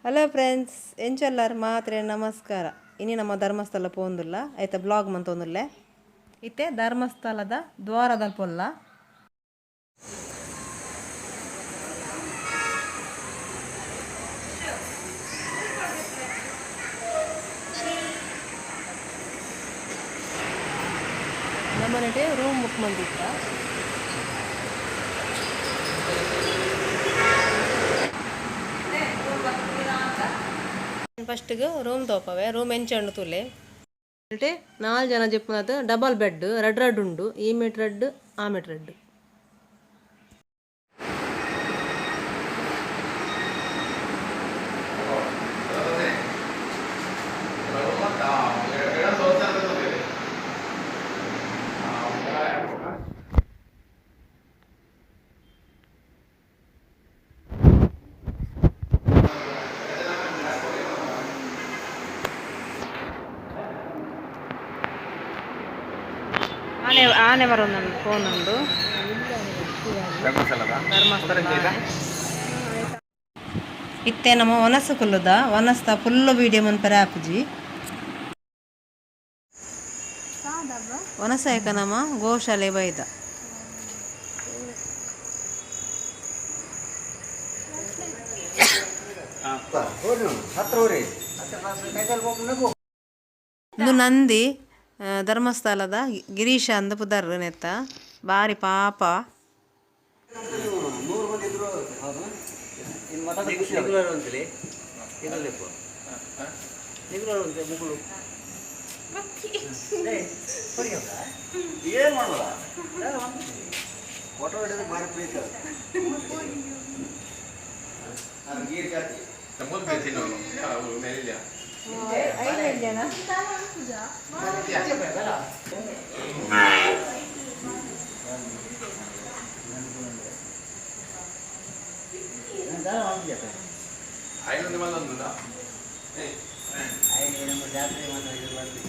Hello friends, ಎಂಚೆಲ್ಲಾರು ಮಾತ್ರೆ ನಮಸ್ಕಾರ. ಇನಿ ನಮ್ಮ ಧರ್ಮಸ್ಥಳ ಪೋಂದುಲ್ಲ, ಐತ ಬ್ಲಾಗ್ ಮಂತೊಂದುಲ್ಲೆ. ಇತ್ತೆ ಧರ್ಮಸ್ಥಳದ ದ್ವಾರದ ಪೊಲ್ಲ. ನಮ್ಮನೆಟೆ ರೂಮ್ ಬುಕ್ ಮಂದಿತ್ತ. ಫಸ್ಟ್ಗೆ ರೂಮ್ ತೋಪವೆ. ರೂಮ್ ಎಂಚ ತೂಲೆ. అంటే ನಾಲ್ ಜನ ಜೆಪ್ಪುನಾತ್ ಡಬಲ್ ಬೆಡ್, ರಡ್ ರಡ್ ಉಂಡು. ಈ ಮೇಟ್ ರಡ್ಡ್, ಆ ಮೇಟ್ ರಡ್ಡ್. ಆನೆ ಆನೆ ಬರೋದುಂಡು, ಫೋನ್ ಉಂಡು. ಧರ್ಮಸ್ಥಳ ಇತ್ತೆ ನಮ್ಮ ವನಸು ಕುಲ್ಲುದ. ವನಸ್ತ ಫುಲ್ ವೀಡಿಯೋ ಮನ್ಪರೆ ಆಪುಜಿ. ವನಸಾಯಕ ನಮ್ಮ ಗೋಶಾಲೆ ಬೈದ. ಇಂದು ನಂದಿ ಧರ್ಮಸ್ಥಳದ ಗಿರೀಶ ಅಂದ ಪುದರ್ ನೆತ್ತ. ಬಾರಿ ಪಾಪ. 100 ಮಂದಿ ಇದ್ರು ಹೌದು. ಇನ್ನು ಮಾತಾಡೋದು ಖುಷಿ ಆಗುತ್ತೆ. ಅಂತಲೇ ಇದರಲ್ಲಿಪ್ಪ ನಿಗ್ರಹ ಮುಗುಳು. ಏನ್ ಮಾಡೋದ, ಫೋಟೋ ಹಿಡಿದ್ರೆ ಭಾರಿ ಪ್ರೀತಿ ಅದು. ನಮ್ಮ ಜಾತ್ರೆ ಮಾತ್ರ ಇದು ಬಂದು.